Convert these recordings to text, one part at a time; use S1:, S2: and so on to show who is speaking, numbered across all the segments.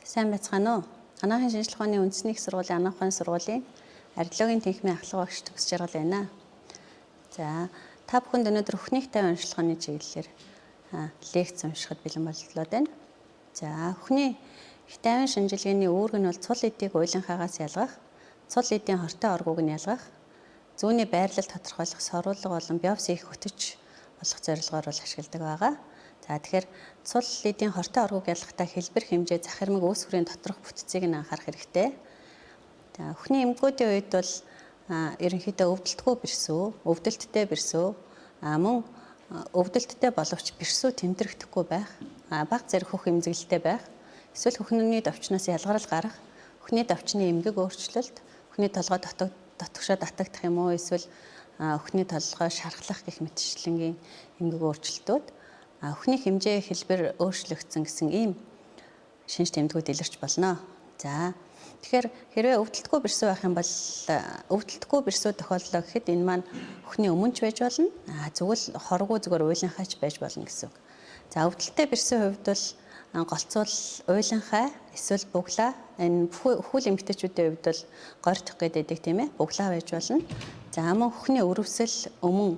S1: Сайн байцгаана уу? Анаахын шинжлэх ухааны үндэсний их сургуулийн Анаах ухааны сургуулийн археологийн тэнхимийн ахлах багш Төгс Жаргал байна. За, та бүхэнд өнөөдөр Хөхний хтай оншилгооны чиглэлээр лекц уншихад бэлэн боллоо байна. За, хөхний хтайван шинжилгээний үүрэг нь бол цул эдийг уйланхаагаас ялгах, цул эдийн хортой оргууг нь ялгах, зүүнний байрлал тодорхойлох, соруулга болон биопси их хөтөч болох зорилгоор бол ашигладаг байгаа. За, тэгэхээр цул эдийн хортой оргууг ялгахдаа хэлбэр, хэмжээ, зах хэрмэг, үүсвэрийн доторх бүтцийг нь анхаарах хэрэгтэй. За, хөхний эмгэгүүдийн үед бол ерөнхийдөө өвдөлтгүй бэрсүү, өвдөлттэй бэрсүү, мөн өвдөлттэй боловч бэрсүү тэмдэгдэхгүй байх, бага зэрэг хөх эмзэглэлтэй байх, эсвэл хөхний товчноос ялгарл гарах, хөхний товчны эмгэг өөрчлөлт, хөхний толгой дотгошоо татагдах юм уу, эсвэл хөхний толгой шархлах гэх мэтчлэнгийн эмгэг өөрчлөлтүүд, хөхний хэмжээ хэлбэр өөрчлөгдсөн гэсэн ийм шинж тэмдгүүд илэрч болно. За, тэгэхээр хэрвээ өвдөлтгүй бэрсүү байх юм бол өвдөлтгүй бэрсүү тохиоллоо гэхэд энэ маань хөхний өмнө ч байж болно. Зүгэл хоргоо зүгээр уйланхайч байж болно гэсэн үг. За, өвдөлттэй бэрсүү хувьд бол голцуул уйланхай эсвэл буглаа, энэ хүүл эмэгтэйчүүдийн хувьд бол гордох гэдэг тийм ээ, буглаа байж болно. За, мөн хөхний өрөвсөл өмнө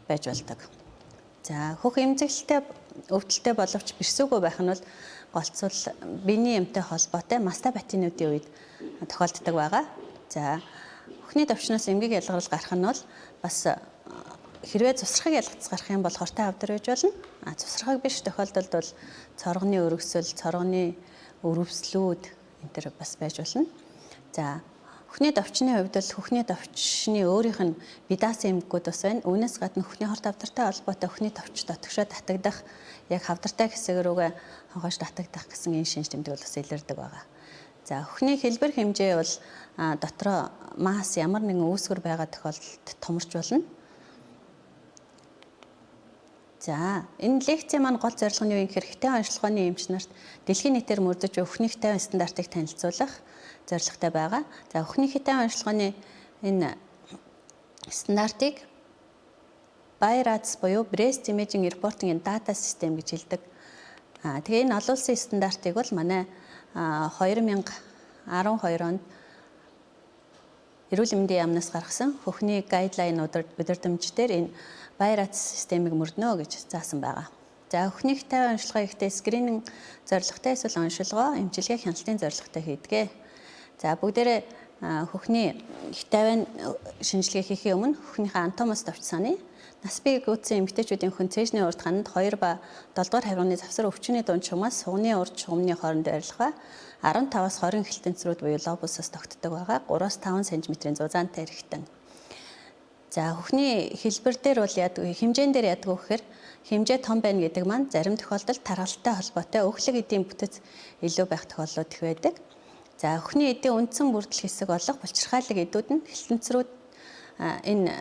S1: байж болдог. За, хөх эмзэглэлтэй өвдөлттэй боловч бэрсүүгүй байх нь бол голцуул биений эмтэй холбоотой мастопатинуудын үед тохиолддог байгаа. За, хөхний товчноос эмгэг ялгарл гарах нь бол бас хэрвээ цусрахыг ялгац гарах юм бол хортой хавдар байж болно. А цусрахыг биш тохиолдолд бол цоргоны өргөсөл, цоргоны өрөвслүүд энэ төр бас байж болно. За, хөхний товчны хувьд бол хөхний товчны өөрийнх нь бидасын эмгэгүүд бас байна. Үүнээс гадна хөхний хорт хавдартай холбоотой хөхний товч дотгошоо татагдах, яг хавдартай хэсэг рүүгээ хогоож татагдах гэсэн энэ шинж тэмдэг бол бас илэрдэг байгаа. За, хөхний хэлбэр хэмжээ бол дотроо масс ямар нэгэн үүсгэр байгаа тохиолдолд томорч болно. За, энэ лекцийн маань гол зорилго нь юу юм гэхээр хэтэн оншилгооны эмч нарт дэлхийн нийтээр мөрдөж өхний хэтэн стандартыг танилцуулах зорилготой байгаа. За, өхний хэтэн оншилгооны энэ стандартыг BI-RADS буюу Breast Imaging Reporting and Data System гэж хэлдэг. Тэгээ энэ олон улсын стандартыг бол манай 2012 онд Эрүүл мэндийн яамнаас гаргасан хөхний guideline удирдамж дээр энэ BI-RADS системийг мөрдөнө гэж заасан байгаа. За, хөхний хтай оншилгоо ихтэй screening зорилготой эсвэл оншилгоо эмчилгээ хяналтын зорилготой хийдэг. За, бүгдээрээ хөхний хтайван шинжилгээ хийхийн өмнө хөхнийхээ анатомоос товч саная. Нас бий гүйцсэн эмэгтэйчүүдийн хүн цээжний урд хананд 2 ба 7 дугаар хавирганы завсар өвчний дунд чугмаас сугны урд чугмны хооронд ойрлох ба 15-аас 20 хэлтэнцрүүд буюу лобусаас тогтдог байгаа. 3-5 см-ийн зузаантай эргэтэн. За, хөхний хэлбэр дээр бол яадаг, хэмжээн дээр яадаг вэ гэхээр хэмжээ том байна гэдэг маань зарим тохиолдолд тархалтай холбоотой өөхлөг эдийн бүтэц илүү байх тохиолдлууд их байдаг. За, хөхний эдийн үндсэн бүрдэл хэсэг болох булчирхайлаг эдүүд нь хэлтэнцрүүд энэ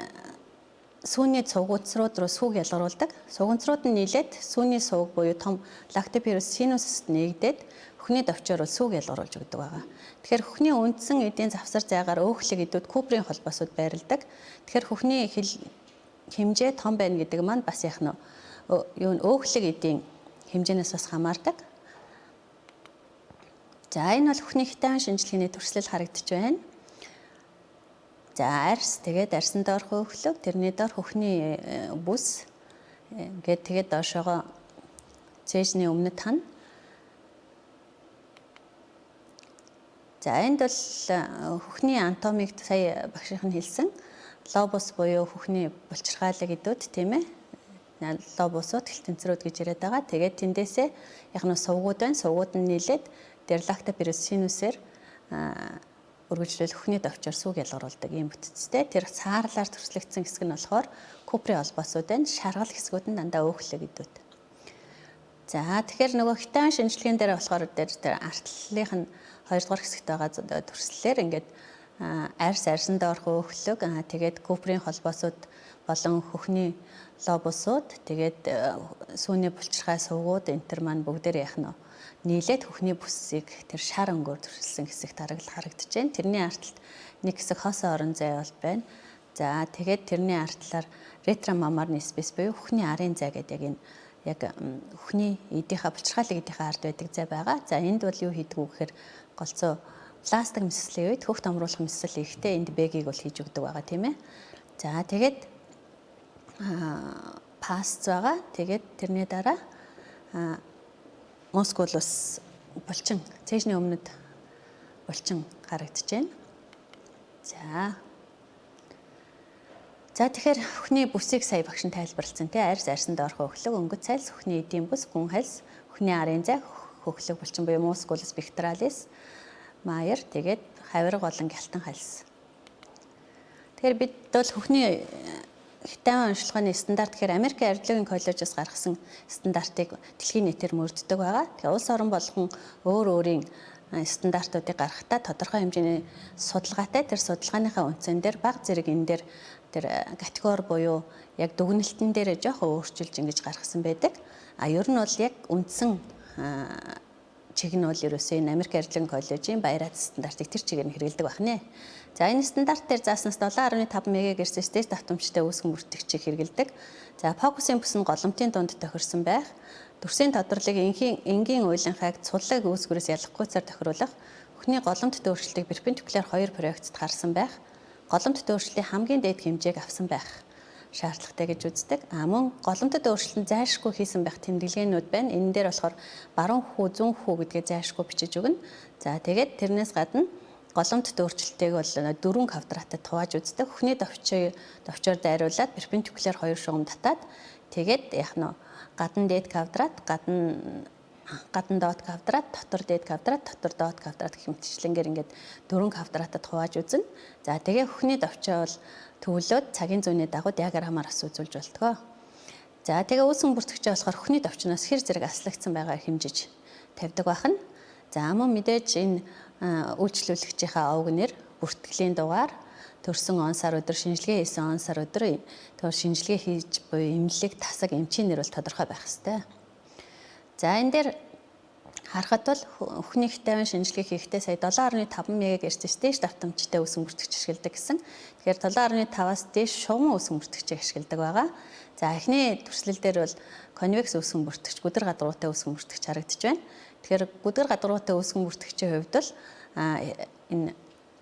S1: сүүний цугуцрууд руу сүг ялгаруулдаг. Суганцрууд нь нийлээд сүүний сууг буюу том лактопирус синусд нэгдээд хөхний товчоор бол сүг ялгаруулж өгдөг байгаа. Тэгэхээр хөхний үндсэн эдийн завсар зайгаар өөхлөг эдүүд куприйн холбоосууд байрладаг. Тэгэхээр хөхний хэмжээ том байна гэдэг маань бас яг нь юу н өөхлөг эдийн хэмжээнээс бас хамаардаг. За, энэ бол хөхний хитаан шинжилгээний төрслөл харагдаж байна. За, арьс, тэгээд арьсан доорх өөхлөг, тэрний доор хөхний бүс ингээд тэгээд доошоогоо цээжний өмнөд хана. За, энд бол хөхний анатомиг сая багшийнх нь хэлсэн лобус буюу хөхний булчирхайлаг эдүүд тийм ээ. Лобусууд хэлтэнцрүүд гэж яриад байгаа. Тэгээд тэндээсээ яг нь сувгууд байна. Сувгууд нь нийлээд дерлактопирус синусээр үргэлжлэл хөхний товчоор сүг ялгаруулдаг ийм бүтцтэй. Тэр цаарлаар төрслөгдсөн хэсэг нь болохоор куприйн холбоосууд байна. Шаргал хэсгүүд нь дандаа өөхлөг эдүүд. За, тэгэхээр нөгөө хитаан шинжилгээнд дээр болохоор дээр тэр артлынх нь 2 дугаар хэсэгт байгаа төрслөлөөр ингээд арьс, арьсан доорх өөхлөг, тэгээд куприйн холбоосууд болон хөхний лобусууд, тэгээд сүүний булчирхай сувгууд энэ төр маань бүгдээр яах нь нийлээд хөхний бүсийг тэр шар өнгөөр төрсөлсөн хэсэгт харагдаж байна. Тэрний артлд нэг хэсэг хоосон орон зай бол байна. За, тэгээд тэрний артлаар ретромамарны спейс буюу хөхний арын зай гэдэг яг энэ Яг үхний эдийнхаа булчирхайлаг эдийнхаа ард байдаг зай байгаа. За, энд бол юу хийдэг вэ гэхээр голцоо пластик мэслийн үед хөх томруулах мэсэл ихтэй энд бэгийг бол хийж өгдөг байгаа, тийм ээ. За, тэгээд паст байгаа. Тэгээд тэрний дараа мускулус булчин, цээжний өмнөд булчин харагдаж байна. За. За, тэгэхээр үхний бүсийг сая багш нь тайлбарласан, тий, арьс, арьсан доорх хөхлөг, өнгөц хальс, үхний эдийн бүс, гүн хальс, үхний арын зай, хөхлөг булчин буюу musculus pectoralis major, тэгээд хавирга болон гялтан хальс. Тэгэхээр бид бол хөхний хитайн оношилгооны стандарт гэхээр Америкийн арилжаагийн коллежоос гаргасан стандартыг дэлхийн нийтээр мөрддөг байгаа. Тэгэхээр улс орон болгон өөр өөрийн стандартуудыг гаргахтаа тодорхой хэмжээний судалгаатай, тэр судалгааныхаа үндсэн дээр баг зэрэг энэ дээр тэр категори буюу яг дүгнэлтэн дээр жоохон өөрчилж ингэж гаргасан байдаг. А ер нь бол яг үндсэн чиг нь бол ерөөсөө энэ Америк арилжааны коллежийн BI-RADS стандартыг тэр чигээр нь хэрэглэдэг байх нэ. За, энэ стандарт дээр зааснаас 7.5 МГц дээд давтамжтай үүсгэн бүртгэгчийг хэрэглэдэг. За, фокусын бүс нь голомтын дунд тохирсон байх. Дүрсийн тодорлыг энгийн уйланхайг цуллаг үүсгүүрээс ялгахгүйцээр тохируулах. Үхний голомттой өөрчлөлтийг перпендикуляр хоёр проекцид харсан байх. Голомттой өөрчлөлтийн хамгийн дээд хэмжээг авсан байх шаардлагатай гэж үздэг. А мөн голомтод өөрчлөлт нь зайлшгүй хийсэн байх тэмдэглэгээнүүд байна. Энэ дээр болохоор баруун хүү, зүүн хүү гэдгээ зайлшгүй бичиж өгнө. За, тэгээд тэрнээс гадна голомтод өөрчлөлтийг бол дөрвөн квадратад хувааж үздэг. Үхний товчоор дайруулад перпендикуляр хоёр шугам татаад, тэгээд яг нь гадна дээд квадрат, гадна доод квадрат, дотор дээд квадрат, дотор доод квадрат гэх мэтчлэнгээр ингээд дөрвөн квадратад хувааж үзнэ. За, тэгээ үхний товчоо бол төвлөөд цагийн зүүнний дагуу диаграммаар бас үзүүлж болтгоо. За, тэгээ үүсгэн бүртгэгчээ болохоор үхний товчноос хэр зэрэг аслагдсан байгааг хэмжиж тавьдаг байна. За, мөн мэдээж энэ үйлчлүүлэгчийнхаа овг нэр, бүртгэлийн дугаар, төрсөн он, сар, өдөр, шинжилгээ хийсэн он, сар, өдөр, тэгвэл шинжилгээ хийж буй эмнэлэг, тасаг, эмчийн нэр бол тодорхой байх ёстой. За, энэ дээр харахад бол үхний хитайван шинжилгээ хийхдээ сая 7.5 МГц дээш давтамжтай үүсгэн бүртгэгч ашигладаг гэсэн. Тэгэхээр 7.5-аас дээш шугаман үүсгэн бүртгэгчийг ашигладаг байгаа. За, эхний дүрслэл дээр бол конвекс үүсгэн бүртгэгч, гүдэр гадууртай үүсгэн бүртгэгч харагдаж байна. Тэгэхээр гүдэр гадууртай үүсгэн бүртгэгчийн хувьд бол энэ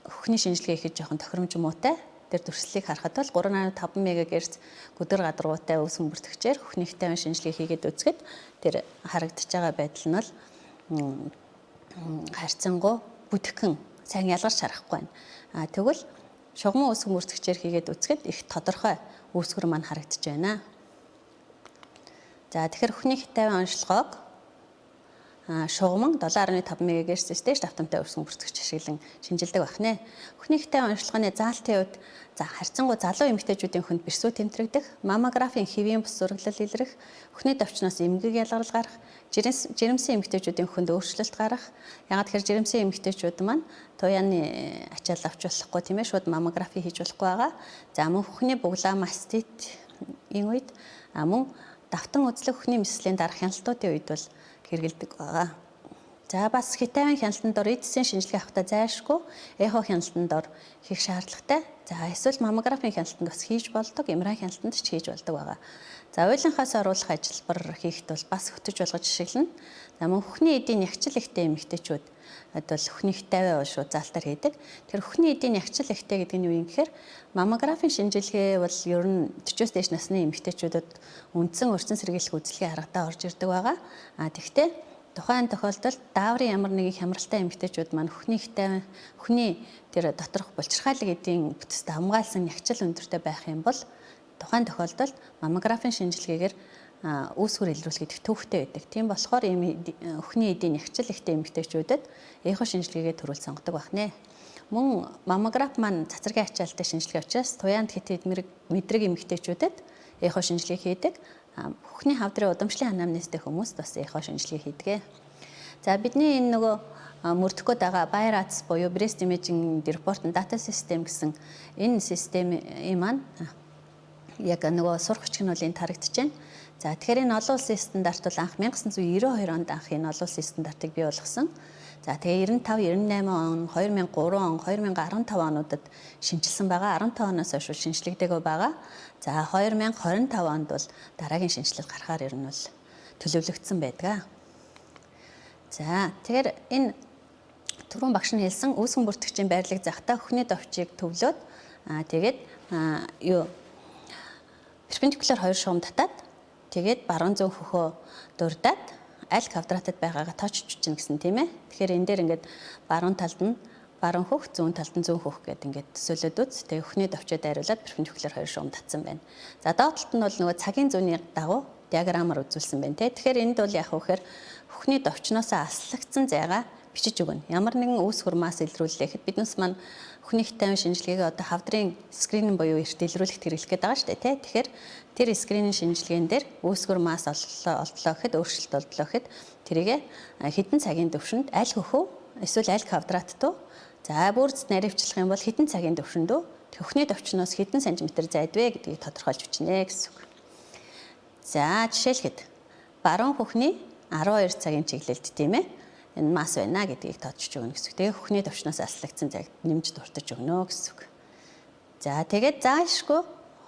S1: үхний шинжилгээ хийхэд жоохон тохиромж муутай. Тэр дүрслэлийг харахад бол 3.5 МГц гүдэр гадаргуутай үүсгэн бүртгэгчээр үхний хитайван шинжилгээ хийгээд үзэхэд тэр харагдаж байгаа байдал нь бол харьцангуй бүтгэн сайн ялгарч харахгүй байна. А тэгвэл шугаман үүсгэн бүртгэгчээр хийгээд үзэхэд их тодорхой үүсгэр маань харагдаж байна. За, тэгэхээр үхний хитайван оношилгоог шугаман 7.5 МГц дээш давтамтай үүсгэн бүртгэгч ашиглан шинжилдэг байх нэ. Үхний хитайван оношилгооны заалтын хувьд, за, харьцангуй залуу эмэгтэйчүүдийн үхэнд бэрсүү тэмтрэгдэх, маммографийн хэвийн бус зураглал илрэх, үхний товчноос эмгэг ялгарл гарах, жирэмсэн эмэгтэйчүүдийн үхэнд өөрчлөлт гарах. Яагаад тэгэхээр жирэмсэн эмэгтэйчүүд маань туяаны ачаал авч болохгүй, тийм ээ, шууд маммографи хийж болохгүй байгаа. За, мөн үхний буглаа, маститийн үед, мөн давтан үзлэг үхний мэслийн дараах хяналтуудын үед бол хэрэглэдэг байгаа. За, бас хитайван хяналтанд дор эдсийн шинжилгээ авахдаа зайлшгүй эхо хяналтанд дор хийх шаардлагатай. За, эсвэл маммографийн хяналтанд бас хийж болдог, MRI хяналтанд ч хийж болдог байгаа. За, уйланхаас оруулах ажилбар хийхэд бол бас хөтөч болгож ашиглана. За, мөн үхний эдийн нягчил ихтэй эмэгтэйчүүд бол үхний хитайваа бол шууд заалтаар хийдэг. Тэр үхний эдийн нягчил ихтэй гэдэг нь юу юм гэхээр маммографийн шинжилгээ бол ер нь 40-оос дээш насны эмэгтэйчүүдэд үндсэн урьдчилан сэргийлэх үзлэгийн аргадаа орж ирдэг байгаа. А тэгвэл тухайн тохиолдолд дааврын ямар нэгэн хямралтай эмэгтэйчүүд маань үхний хитай, үхний тэр доторх булчирхайлаг эдийн бүтцтэй хамгаалсан нягчил өндөртэй байх юм бол тухайн тохиолдолд маммографийн шинжилгээгээр үүсвэр илрүүлэх гэдэг төвөгтэй байдаг. Тийм болохоор ийм үхний эдийн нягчил ихтэй эмэгтэйчүүдэд эхо шинжилгээгээ түрүүлж сонгодог байх нэ. Мөн маммограф маань цацрагийн ачаалтай шинжилгээ учраас туяанд хэт мэдрэг эмэгтэйчүүдэд эхо шинжилгээ хийдэг. Үхний хавдрын удамшлын анамнезтэй хүмүүст бас эхо шинжилгээ хийдэг. За, бидний энэ нөгөө мөрдөх гээд байгаа BI-RADS буюу Breast Imaging Report and Data System гэсэн энэ системийн маань яг нөгөө сурах хүч нь бол энд харагдаж байна. За, тэгэхээр энэ олон улсын стандарт бол анх 1992 онд анх энэ олон улсын стандартыг бий болгосон. За, тэгээ 95, 98 он, 2003 он, 2015 онуудад шинэчилсэн байгаа. 15 оноос хойш шинэчлэгдээгүй байгаа. За, 2025 онд бол дараагийн шинэчлэл гарахаар ер нь бол төлөвлөгдсөн байдаг. За, тэгэхээр энэ түрүүн багш нь хэлсэн үүсгэн бүртгэгчийн байрлалыг захдаа хөхний товчийг төвлөөд тэгээд юу перпендикуляр хоёр шугам татаад тэгээд баруун зүүн хөхөө дурдаад аль квадратад байгаагаа тоочж бичнэ гэсэн, тийм ээ. Тэгэхээр энэ дээр ингээд баруун талд нь баруун хөх, зүүн талд нь зүүн хөх гэдэг ингээд төсөөлөд үз. Тэгээ хөхний товчоо дайруулад перпендикуляр хоёр шугам татсан байна. За, доод талд нь бол нөгөө цагийн зүүнний дагуу диаграммаар үзүүлсэн байна, те. Тэгэхээр энд бол яг вэхээр хөхний товчноосоо аслагдсан зайгаа бичиж өгнө. Ямар нэгэн үүсгэр масс илрүүллээ гэхэд биднес маань хөхний тайван шинжилгээг одоо хавдрын скрининг буюу эрт илрүүлэхт хэрэглэх гээд байгаа шүү дээ, те. Тэгэхээр тэр скрининг шинжилгээн дээр үүсгэр масс олдлоо гэхэд, өөрчлөлт олдлоо гэхэд тэрийг хэдэн цагийн төвшөнд аль хөхөө эсвэл аль квадрат руу, за бүрд наривчлах юм бол хэдэн цагийн төвшөнд үү, хөхний товчноос хэдэн сантиметр зайд вэ гэдгийг тодорхойлж бичнэ гэсэн үг. За, жишээлхэд баруун хөхний 12 цагийн чиглэлд, тийм ээ, энэ масс байна гэдгийг тоочж өгнө гэсэн үг. Тэгээ хөхний товчноос аслагдсан цаг нэмж дуртаж өгнө гэсэн үг. За, тэгээд заашгүй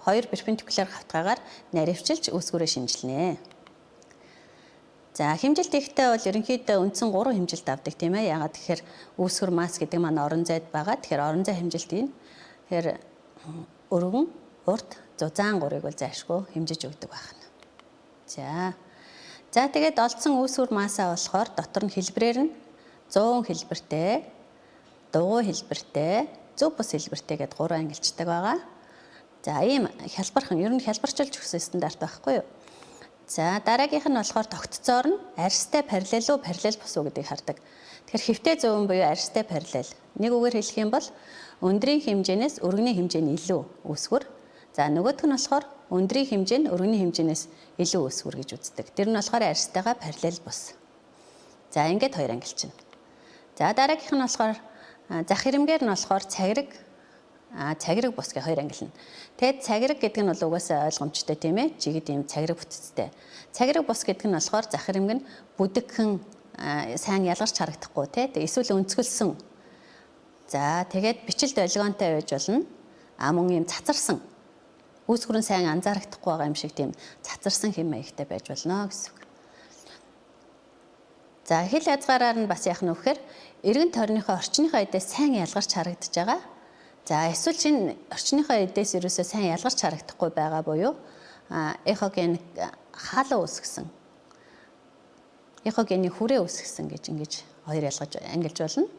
S1: хоёр перпендикуляр хавтгаагаар наривчилж үүсгүүрээ шинжилнэ. За, хэмжилт ихтэй бол ерөнхийдөө үндсэн 3 хэмжилт авдаг, тийм ээ. Яагаад тэгэхээр үүсгэр масс гэдэг маань орон зайд байгаа. Тэгэхээр орон зай хэмжилт ийн. Тэгэхээр өргөн, урт, зузаан 3-ыг бол зайшгүй хэмжиж өгдөг байна. За. За, тэгээд олдсон үүсвэр массаа болохоор дотор нь хэлбэрээр нь 100 хэлбэртэй, дугуй хэлбэртэй, зөв бус хэлбэртэй гэдээ 3 ангилчдаг байгаа. За, ийм хялбархан, ер нь хялбарчилж өгсөн стандарт байхгүй юу? За, дараагийнх нь болохоор тогтцоор нь арьстай параллел уу, параллел бус уу гэдгийг хардаг. Тэгэхээр хэвтэй зөвөн буюу арьстай параллел. Нэг үгээр хэлэх юм бол өндрийн хэмжээнээс өргөний хэмжээ нь илүү үүсвэр. За, нөгөөх нь болохоор өндрийн хэмжээ нь өргөний хэмжээнээс илүү үүсвэр гэж үздэг. Тэр нь болохоор арьстайгаа параллел бус. За, ингээд хоёр ангилчна. За, дараагийнх нь болохоор зах хэрэмгээр нь болохоор цагираг, цагираг бус гэх хоёр ангилна. Тэгээд цагираг гэдэг нь бол угаасаа ойлгомжтой, тийм ээ. Жигд ийм цагираг бүтцтэй. Цагираг бус гэдэг нь болохоор зах хэрэмг нь бүдэгхэн, сайн ялгарч харагдахгүй, тий. Тэгээд эсвэл өнцгөлсөн. За, тэгээд бичил долгионтой байж болно. А мөн ийм цацарсан, үүсгэр нь сайн анзаарагдахгүй байгаа юм шиг тийм цацарсан хэм маягтай байж болно гэсэн үг. За, хил язгаараар нь бас яах нь вэ гэхээр эргэн тойрныхоо орчныхоо эдээс сайн ялгарч харагдаж байгаа. За, эсвэл чинь орчныхоо эдээс ерөөсөө сайн ялгарч харагдахгүй байгаа буюу эхоген хаалаа үүсгэсэн. Эхогений хүрээ үүсгэсэн гэж ингэж хоёр ялгаж ангилж болно.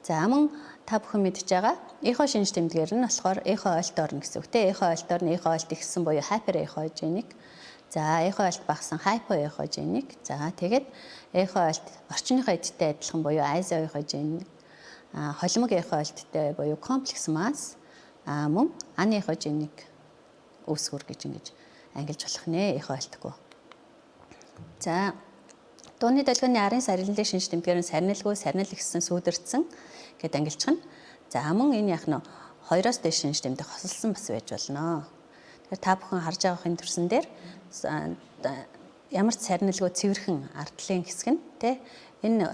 S1: За, мөн та бүхэн мэдж байгаа эхо шинж тэмдгээр нь болохоор эхо ойлт орно гэсэн үг, те. Эхо ойлт орно, эхо ойлт ихсэн буюу hyperechogenic. За, эхо ойлт багасан hypoechogenic. За, тэгээд эхо ойлт орчныхоо эдтэй адилхан буюу isoechogenic, холимог эхо ойлттой буюу complex mass, мөн анехогеник үүсгүр гэж ингэж ангилж болох нэ эхо ойлтгүй. За, дууны долгионы арын сарнилын шинж тэмдгээр нь сарнилгүй, сарнил ихсэн, сүүдэрдсэн гэд ангилчихна. За, мөн энэ яг нь хоёроос дээш шинж тэмдэг хосолсон бас байж болно. Тэгэхээр та бүхэн харж байгаа энэ төрсөн дээр ямар ч сарнилгүй цэвэрхэн ардлын хэсэг нь, тэ, энэ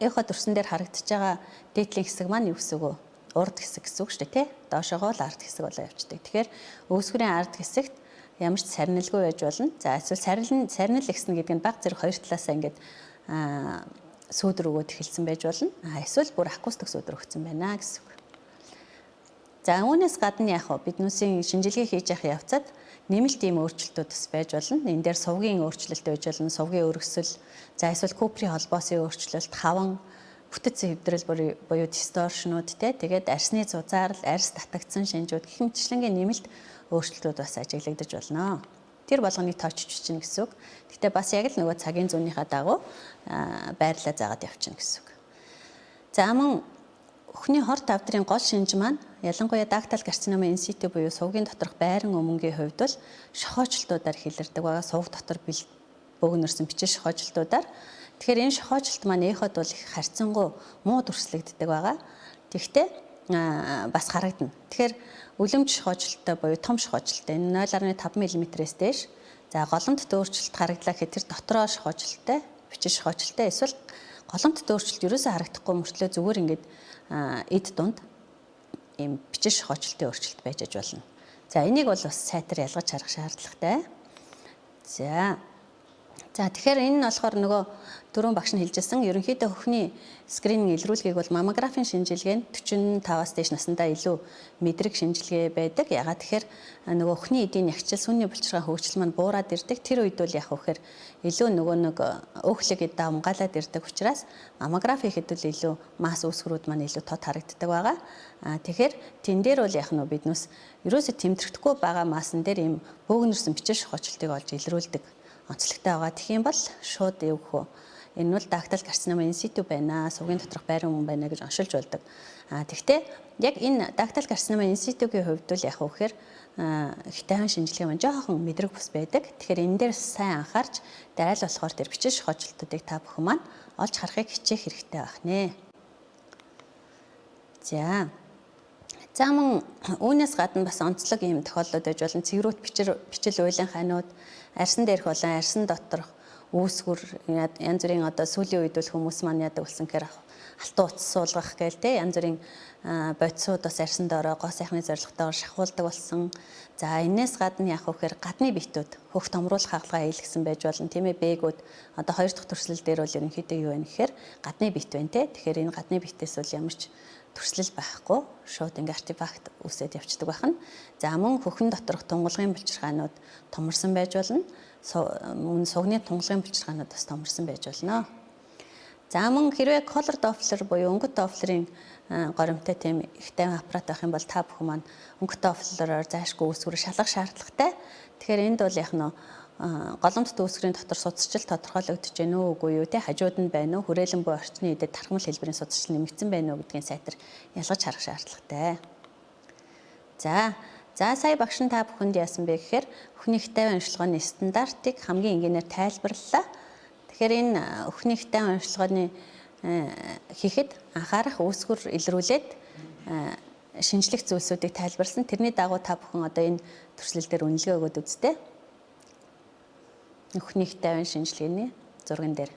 S1: эхо төрсөн дээр харагдаж байгаа дээдлийн хэсэг маань юу гэсэн үг вэ? Урд хэсэг гэсэн үг шүү дээ, тэ. Доошогоо л ард хэсэг болоо явцдаг. Тэгэхээр өөсгөрийн ард хэсэгт ямар ч сарнилгүй байж болно. За, эсвэл сарнил ихсэн гэдэг нь баг зэрэг хоёр талаасаа ингээд сүүдэр өгөөд эхэлсэн байж болно. Эсвэл бүр акустик сүүдэр өгсөн байна гэсэн үг. За, үүнээс гадна яг хөө биднүүсийн шинжилгээ хийж явах явцад нэмэлт ийм өөрчлөлтүүд бас байж болно. Энэ дээр сувгийн өөрчлөлт байж болно, сувгийн өргөсөл, за эсвэл Куприйн холбоосын өөрчлөлт, хаван бүтэц хэвдрэл буюу distortion ууд, те, тэгээд арсны зузаарл, арс татагдсан шинжүүд гэх мэтчлэнгийн нэмэлт өөрчлөлтүүд бас ажиглагдаж болно. Тэр болгоныг тоочж бичнэ гэсэн үг. Гэхдээ бас яг л нөгөө цагийн зүүнийхээ дагуу байрлалаа заагаад явчихна гэсэн үг. За, мөн өхний хор тавдрын гол шинж маань ялангуяа ductal carcinoma in situ буюу сувгийн доторх байран өмнгийн хувьд бол шохойчлтуудаар хилэрдэг байгаа. Сувг дотор бөөгнөрсөн бичил шохойчлтуудаар. Тэгэхээр энэ шохойчлт маань эход бол их харьцангуй муу дүрслэгддэг байгаа. Тэгэхдээ бас харагдана. Тэгэхээр үлэмж шохойчлттой буюу том шохойчлттой, энэ 0.5 мм-ээс дээш. За, голомтд өөрчлөлт харагдлаа гэхэд тэр дотроо шохойчлттой, бичил шохойчлттой, эсвэл голомтд өөрчлөлт ерөөсөө харагдахгүй мөртлөө зүгээр ингээд эд дунд ийм бичил шохойчлтын өөрчлөлт байж аж болно. За, энийг бол бас сайтар ялгаж харах шаардлагатай. За, За, тэгэхээр энэ нь болохоор нөгөө түрүүн багш нь хэлжсэн, ерөнхийдөө хөхний скрининг илрүүлгийг бол маммографийн шинжилгээ нь 45-аас дээш насндаа илүү мэдрэг шинжилгээ байдаг. Ягаад тэгэхээр нөгөө хөхний эдийн нягчил, сүнний булчирхай хөгжил маань буураад ирдэг. Тэр үед бол яг вэхээр илүү нөгөө нэг өөхлөг эдээ умгаалаад ирдэг учраас маммографи хийхэд бол илүү масс үүсгэрүүд маань илүү тод харагддаг байгаа. Тэгэхээр тэн дээр бол яг нь биднээс ерөөсө тэмдэглэхгүй байгаа массан дээр ийм бөөгнөрсөн бичил шохочлтыг олж илрүүлдэг онцлогтой байгаа. Тэгэх юм бол шууд юу гэх вэ? Энэ бол ductal carcinoma in situ байна, сугийн доторх байран мөн байна гэж оншилж болдог. Тэгвэл яг энэ ductal carcinoma in situ-гийн хувьд бол яг вэхээр их тайван шинжилгээ маань жоохон мэдрэг бус байдаг. Тэгэхээр энэ дээр сайн анхаарч дараал болохоор тэр бичил шохочлтуудыг та бүхэн маань олж харахыг хичээх хэрэгтэй байх нэ. За. За, мөн үүнээс гадна бас онцлог ийм тохиолдлууд байж болно. Цэгрүүт бичил уйлан ханууд, арьсан дээрх болон арьсан доторх үүсгүр, янз бүрийн одоо сүүлийн үед бол хүмүүс маань яадаг болсон гэхээр алтан утас суулгах гээл те, янз бүрийн бодисууд бас арьсан доороо гоо сайхны зорилготойгоор шахуулдаг болсон. За, энээс гадна яах вэ гэхээр гадны битүүд хөх томруулах хагалгаа хийлгэсэн байж болно, тийм ээ. Бэгүүд одоо хоёр дахь төрслөл дээр бол ерөнхийдөө юу байна гэхээр гадны бит байна те. Тэгэхээр энэ гадны битээс бол ямар ч төрслөл байхгүй, шууд ингээ артефакт үүсээд явцдаг байна. За, мөн хөхөн доторх тунгалгын булчирхаанууд томорсон байж болно. Мөн сугны тунгалгын булчирхаанууд бас томорсон байж болно. За, мөн хэрвээ color Doppler буюу өнгөт Doppler-ийн горимтой тийм их тайван аппарат байх юм бол та бүхэн маань өнгөт Doppler-оор зайшгүй үүсвэр шалгах шаардлагатай. Тэгэхээр энд бол яг нь голомтд үүсгэрийн дотор судасчил тодорхойлогдож байна уу, үгүй юу те, хажууд нь байна уу, хүрээлэн буй орчны эдэд тархмал хэлбэрийн судасчил нэмэгдсэн байна уу гэдгийг сайтар ялгаж харах шаардлагатай. За, сая багш нь та бүхэнд яасан бэ гэхээр хөхний их тайван уншилгааны стандартыг хамгийн энгийнээр тайлбарлалаа. Тэгэхээр энэ хөхний их тайван уншилгааны хийхэд анхаарах үүсгэр илрүүлээд шинжлэх зүйлсүүдийг тайлбарлсан. Тэрний дагуу та бүхэн одоо энэ төрслөл дээр үнэлгээ өгөөд үзтээ. Хөхний их тайван шинжилгээний зурган дээр.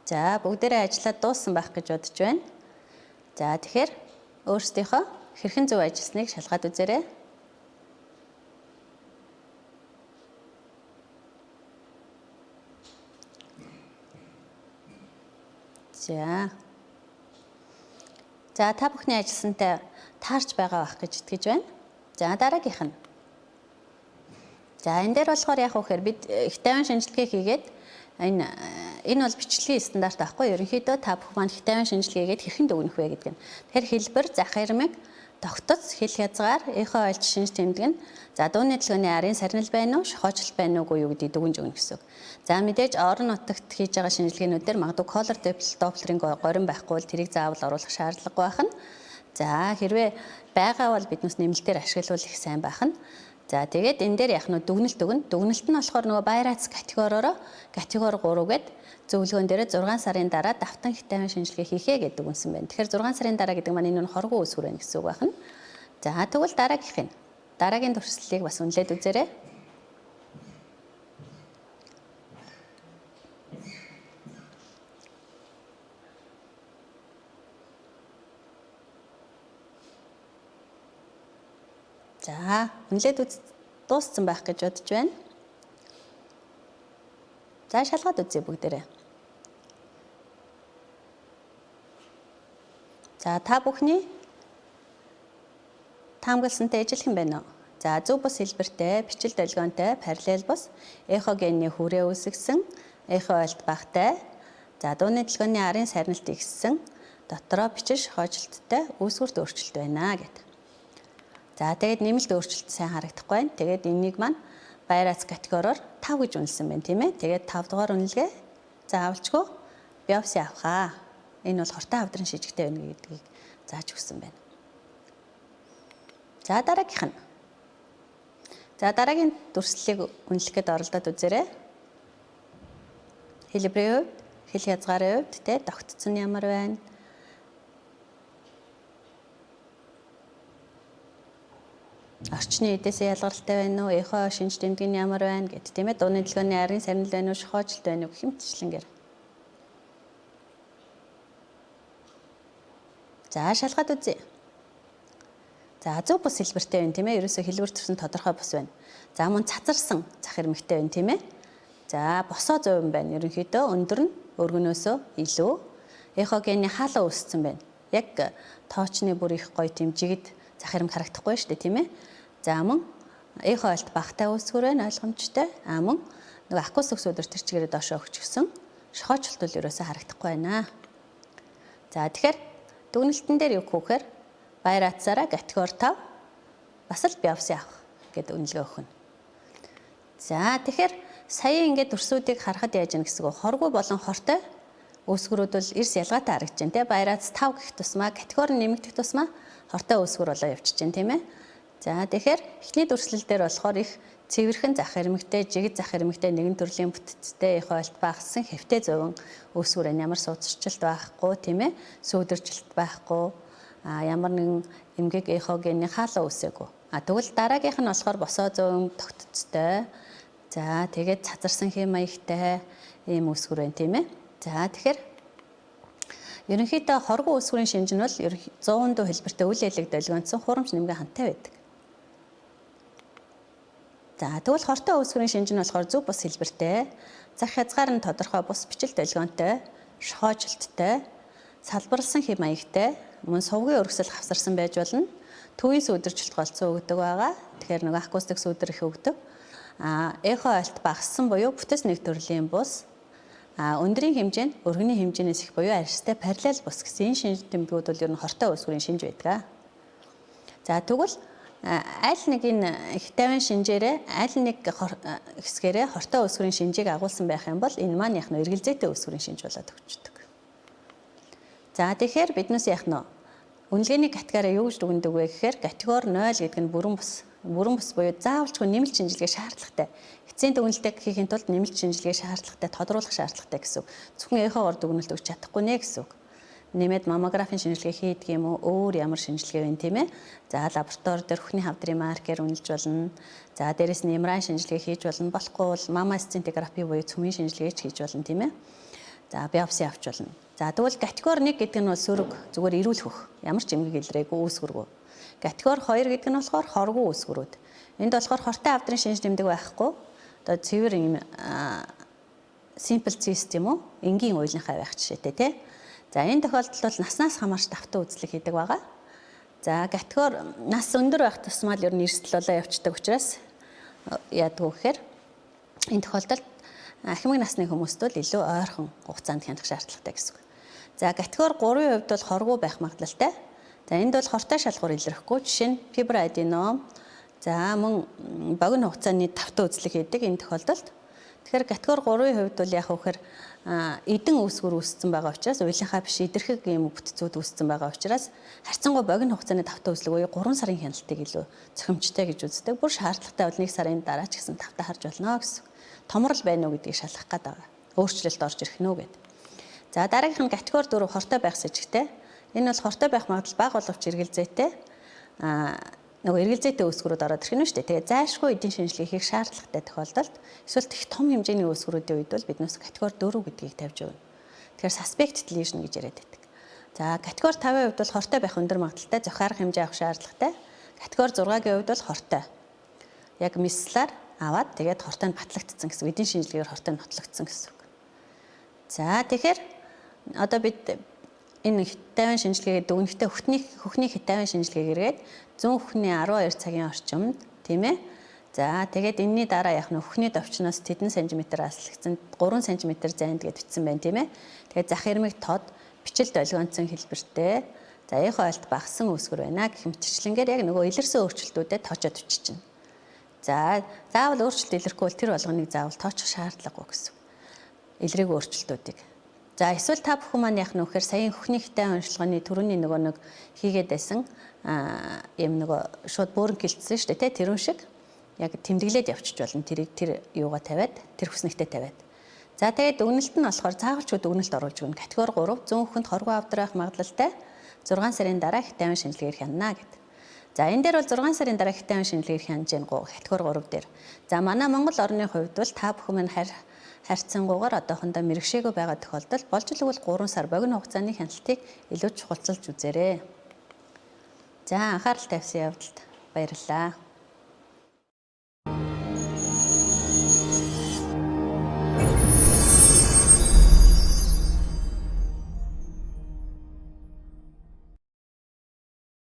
S1: За, бүгдээрээ ажиллаад дууссан байх гэж бодож байна. За, тэгэхээр өөрсдийнхөө хэрхэн зөв ажилласныг шалгаад үзээрэй. За. За, та бүхний ажилласантай таарч байгаа байх гэж итгэж байна. За, дараагийнх нь. За, энэ дээр болохоор яг үхээр бид их тайван шинжилгээ хийгээд энэ бол бичлэгийн стандарт аахгүй, ерөнхийдөө та бүхэн маань их тайван шинжилгээ хийгээд хэрхэн дүгнэх вэ гэдэг нь. Тэгэхээр хэлбэр, зах ирмэг, тогтоц, хил хязгаар, эхо ойлт шинж тэмдэг нь, за, дууны төлгөөний арын сарнил байна уу, шохоочлол байна уугүй юу гэдгийг дүгнж өгнө гэсэн үг. За, мэдээж орон нутагт хийж байгаа шинжилгээнүүд дээр магадгүй color Doppler-ын горим байхгүй бол тэрийг заавал оруулах шаардлагагүй байх нь. За, хэрвээ байгаа бол биднээс нэмэлтээр ашиглавал их сайн байх нь. За, тэгээд энэ дээр яг нь дүгнэлт өгнө. Дүгнэлт нь болохоор нөгөө BI-RADS категориороо категори 3 гээд зөвлөгөөн дээр 6 сарын дараа давтан их тайван шинжилгээ хийхээ гэдэг үгэнсэн байна. Тэгэхээр 6 сарын дараа гэдэг маань энэ нь хоргоо үүсвэр байна гэсэн үг байна. За, тэгвэл дараагийнх нь. Дараагийн төрслөлийг бас үнэлээд үзээрэй. За, үнэлээд үз дууссан байх гэж бодож байна. За, шалгаад үзье бүгдээрээ. За, та бүхний таамагласантай ижилхэн байна уу? За, зөв бус хэлбэртэй, бичил долгионтой, параллел бус, эхогены хүрээ үүсгэсэн, эхо ойлт багтай, за, дууны долгионы арын сарнилт ихссэн, дотроо бичил шохоочлолттой үүсвэрт өөрчлөлт байна гэдэг. За, тэгээд нэмэлт өөрчлөлт сайн харагдахгүй байна. Тэгээд энийг маань BI-RADS категориор 5 гэж үнэлсэн байна, тийм ээ. Тэгээд 5 дугаар үнэлгээ заавалчгүй биопси авах аа. Энэ бол хортой хавдрын шижигтэй байна гэдгийг зааж өгсөн байна. За, дараагийнх нь. За, дараагийн дүрслэлийг үнэлэх гээд оролдоод үзээрэй. Хэлбэрийн хувьд, хил хязгаарын хувьд тэ тогтцсон ямар байна? Орчны эдээсээ ялгаралтай байна уу? Эхо шинж тэмдэг нь ямар байна гэд, тийм ээ. Дууны дэлгөөний арын сарнил байна уу, шохоочлт байна уу гэх мэтчлэнгээр. За шалгаад үзье. За зөв бус хэлбэртэй байна тийм ээ. Ерөөсөө хэлбэр төрсөн тодорхой бус байна. За мөн цацарсан зах ирмэгтэй байна тийм ээ. За босоо зуйван байна. Ерөнхийдөө өндөр нь өргөнөөсөө илүү эхогены хаалаа үүссэн байна. Яг тоочны бүр их гоё тийм жигд зах ирмэг харагдахгүй шүү дээ тийм ээ. За мөн эхо айлт багтай үүсгэр байна ойлгомжтой. А мөн нөгөө акустик сүүдэр тэр чигээрээ доошоо өгчихсөн. Шохоочлт бол ерөөсөө харагдахгүй байна. За тэгэхээр дүгнэлтэн дээр юу гэхээр BI-RADS-аараа категори 5 бас л биопси авах гэдэг үнэлгээ өгнө. За тэгэхээр сая ингээд дүрсүүдийг харахад яаж яах гэсэн үг хоргүй болон хортой үүсгэрүүд бол эрс ялгаатай харагдаж байна те. BI-RADS 5 гэх тусмаа категори нэмэгдэх тусмаа хортой үүсгэр болоо явчихж байна тийм ээ. За тэгэхээр эхний дүрслэл дээр болохоор их цэвэрхэн зах ирмэгтэй, жигд зах ирмэгтэй нэгэн төрлийн бүтцтэй их ойлт багассан хэвтэй зовон үүсгэр байна. Ямар суудчилт байхгүй тийм ээ. Сүүдэржилт байхгүй. А ямар нэгэн эмгэг эхогены хаалаа үүсээгүй. А тэгвэл дараагийнх нь болохоор босоо зовон тогтцтой. За тэгээд цазарсан хэм маягтай ийм үүсгэр байна тийм ээ. За тэгэхээр ерөнхийдөө хоргоо үүсгэрийн шинж нь бол 100% хэлбэртэй үл элэг долгионцсон хурамч нэмгэн хантай байдаг. За тэгвэл хортой үүсгэрийн шинж нь болохоор зөв бус хэлбэртэй, зах хязгаар нь тодорхой бус бичил долгионтой, шохоочлттой, салбарласан хэм маягтай, мөн сувгийн өргөсөл хавсарсан байж болно. Төвийн сүүдэрчлэлт голцоо өгдөг байгаа. Тэгэхээр нөгөө акустик сүүдэр их өгдөг. А эхо айлт багассан буюу бүтэц нэг төрлийн бус. А өндрийн хэмжээ нь өргөний хэмжээнээс их буюу арьстай параллел бус гэсэн энэ шинж тэмдгүүд бол ер нь хортой үүсгэрийн шинж байдаг. За тэгвэл аль нэг энэ хитавын шинжээрээ аль нэг хэсгээрээ хортой үүсгэрийн шинжийг агуулсан байх юм бол энэ маань яг нь эргэлзээтэй үүсгэрийн шинж болоод өгчдөг. За тэгэхээр биднээс яг нь үнэлгээний категори юу гэж дүгнэдэг вэ гэхээр категори 0 гэдэг нь бүрэн бус. Бүрэн бус буюу заавалчгүй нэмэлт шинжилгээ шаардлагатай. Эцсийн дүгнэлтийг хийхин тулд нэмэлт шинжилгээ шаардлагатай, тодруулах шаардлагатай гэсэн үг. Зөвхөн эхогоор дүгнэлт өгч чадахгүй нэ гэсэн үг. Нэмээд маммографийн шинжилгээ хийдэг юм уу? Өөр ямар шинжилгээ вэ тийм ээ? За лаборатори дээр хөхний хавдрын маркер үнэлж болно. За дээрэс нь MRI шинжилгээ хийж болно. Болохгүй бол мама сцинтиграфи буюу цөмийн шинжилгээ ч хийж болно тийм ээ. За биопси авч болно. За тэгвэл категори 1 гэдэг нь бол сөрөг зүгээр эрүүл хөх. Ямар ч эмгэг илрээгүй үүсгэргүй. Категори 2 гэдэг нь болохоор хоргүй үүсгэрүүд. Энд болохоор хортой авдрын шинж тэмдэг байхгүй. Одоо цэвэр юм simple cyst юм уу? Энгийн уйлынхай байх жишээтэй тий. За энэ тохиолдолд бол наснаас хамаарч давтан үзлэг хийдэг байгаа. За категори нас өндөр байх тусмаа л ер нь эрсдэл болоо явцдаг учраас яадаг вэ гэхээр энэ тохиолдолд ахимаг насны хүмүүст бол илүү ойрхон хугацаанд хянах шаардлагатай гэсэн үг. За категори 3-ын хувьд бол хоргүй байх магадлалтай. За энд бол хортой шалгуур илрэхгүй. Жишээ нь фиброаденом. За мөн богино хугацааны тавтан үзлэг хийдэг энэ тохиолдолд. Тэгэхээр категори 3-ын хувьд бол яг үхээр эдэн үүсгэр үүссэн байгаа учраас уйлынхаа биш идэрхэг юм бүтцүүд үүссэн байгаа учраас харьцангуй богино хугацааны тавтан үзлэг буюу 3 сарын хяналтыг илүү зохимжтой гэж үздэг. Бүр шаардлагатай бол 1 сарын дараа ч гэсэн тавтан харж болно гэсэн. Томрол байна уу гэдгийг шалгах гээд байгаа. Өөрчлөлт орж ирэх нь үү гэдэг. За дараагийнх нь категори 4 хортой байх сэжигтэй. Энэ бол хортой байх магадлал бага боловч эргэлзээтэй. Нөгөө эргэлзээтэй үүсгэрүүд ороод ирэх нь шүү дээ. Тэгээ зайлшгүй эдийн шинжилгээ хийх шаардлагатай тохиолдолд эсвэл их том хэмжээний үүсгэрүүдийн үед бол биднээс категори 4 гэдгийг тавьж өгнө. Тэгэхээр suspected lesion гэж яриад байдаг. За категори 5-ын хувьд бол хортой байх өндөр магадлалтай, зохиарах хэмжээ авах шаардлагатай. Категори 6-гийн хувьд бол хортой. Яг мислаар аваад тэгээд хортой нь батлагдсан гэсэн. Эдийн шинжилгээгээр хортой нь нотлогдсон гэсэн үг. За тэгэхээр одоо бид энэ хитавын шинжилгээгээ дүгнэхдээ хөхний хитавын шинжилгээг эргээд зүүн хөхний 12 цагийн орчимд тийм ээ. За тэгээд энэний дараа яг нь хөхний товчноос тэдэн сантиметр аслагдсан 3 сантиметр зайд гэж бичсэн байна тийм ээ. Тэгээд зах ирмэг тод бичил долгионцсон хэлбэртэй. За эхо айлт багассан үүсгэр байна гэх мэтчлэнгээр яг нөгөө илэрсэн өөрчлөлтүүдэд тоочоод биччихнэ. За заавал өөрчлөлт илэрхгүй бол тэр болгоныг заавал тоочих шаардлагагүй гэсэн. Илрээгүй өөрчлөлтүүдийг. За эсвэл та бүхэн маань яах нь вэ гэхээр саяын хөхний хитай уншилгааны түрүүний нөгөө нэг хийгээд байсан юм нөгөө шууд бөөрөнхийлдсэн шүү дээ тий тэрүүн шиг яг тэмдэглээд явчих болно. Тэрийг тэр юугаа тавиад тэр хүснэгтээ тавиад. За тэгээд дүгнэлт нь болохоор заавалчгүй дүгнэлт оруулж өгнө. Категори 3 зүүн хүнд хоргоо авдрах магадлалтай 6 сарын дараа хитайван шинжилгээгээр хянана гэдэг. За энэ дээр бол 6 сарын дараа хитайван шинжилгээгээр хянаж гин категори 3 дээр. За манай Монгол орны хувьд бол та бүхэн маань Харьцангуйгаар одоохондоо мэргэшээгүй байгаа тохиолдолд болж л 3 сар богино хугацааны хяналтыг илүү чухалчилж үзээрэй. За, анхаарал тавьсан явдалд баярлалаа.